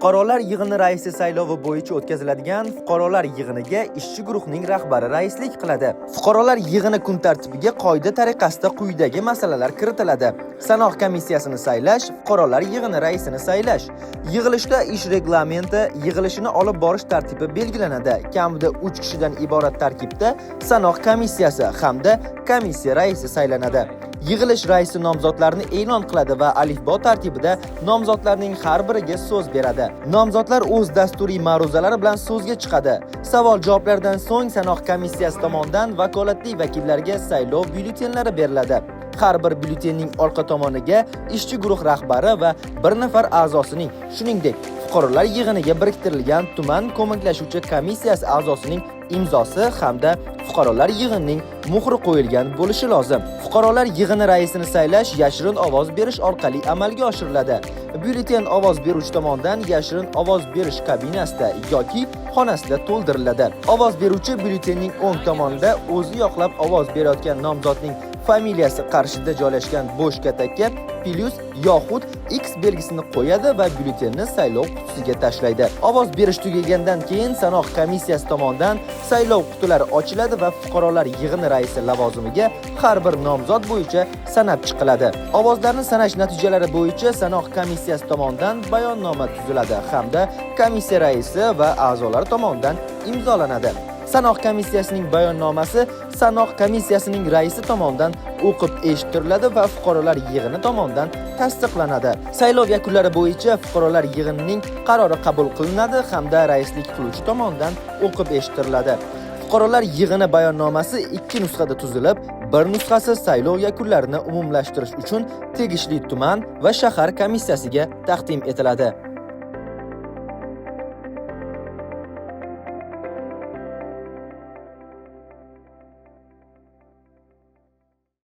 Fuqarolar yig'ini raisi saylovi bo'yicha o'tkaziladigan fuqarolar yig'iniga ishchi guruhning rahbari raislik qiladi. Fuqarolar yig'ini kun tartibiga qoida tariqasida quyidagi masalalar kiritiladi: sanoq komissiyasini saylash, fuqarolar yig'ini raisini saylash. Yig'ilishda ish reglamenti, yig'ilishini olib borish tartibi belgilanadi. Kamida 3 kishidan iborat tarkibda sanoq komissiyasi hamda komissiya raisi saylanadi. Yig'ilish raisi nomzodlarni e'lon qiladi va alifbo tartibida nomzodlarning har biriga so'z beradi. Nomzodlar o'z dasturiy ma'ruzalari bilan so'zga chiqadi. Savol-javoblardan so'ng sanoq komissiyasi tomonidan vakolatli vakillarga saylov byulletenlari beriladi. Har bir byulletenning orqa tomoniga ishchi guruh rahbari va bir nafar a'zosining, shuningdek, fuqarolar yig'iniga biriktirilgan tuman ko'maklashuvchi komissiyasi a'zosining imzosi hamda fuqarolar yig'inining muhri qo'yilgan bo'lishi lozim. Fuqarolar yig'ini raisini saylash yashirin ovoz berish orqali amalga oshiriladi. Byulleten ovoz beruvchi tomonidan yashirin ovoz berish kabinasida yoki xonasida to'ldiriladi. Ovoz beruvchi byulletenning o'ng tomonida o'zi yoqlab ovoz berayotgan nomzodning familiyasi qarshida joylashgan bo'sh katakka plyus yoxud x belgisini qo'yadi va byulletenni saylov qutisiga tashlaydi. Ovoz berish tugagandan keyin sanoq komissiyasi tomonidan saylov qutilari ochiladi va fuqarolar yig'ini raisi lavozimiga har bir nomzod bo'yicha sanab chiqiladi. Ovozlarni sanash natijalari bo'yicha sanoq komissiyasi tomonidan bayonnoma tuziladi hamda komissiya raisi va a'zolari tomonidan imzolanadi. Sanoq komissiyasining bayonnomasi sanoq komissiyasining raisi tomonidan o'qib eshittiriladi va fuqarolar yig'ini tomonidan tasdiqlanadi. Saylov yakunlari bo'yicha fuqarolar yig'inining qarori qabul qilinadi hamda raislik qiluvchi tomonidan o'qib eshittiriladi. Fuqarolar yig'ini bayonnomasi 2 nusxada tuzilib, bir nusxasi saylov yakunlarini umumlashtirish uchun tegishli tuman va shahar komissiyasiga taqdim etiladi.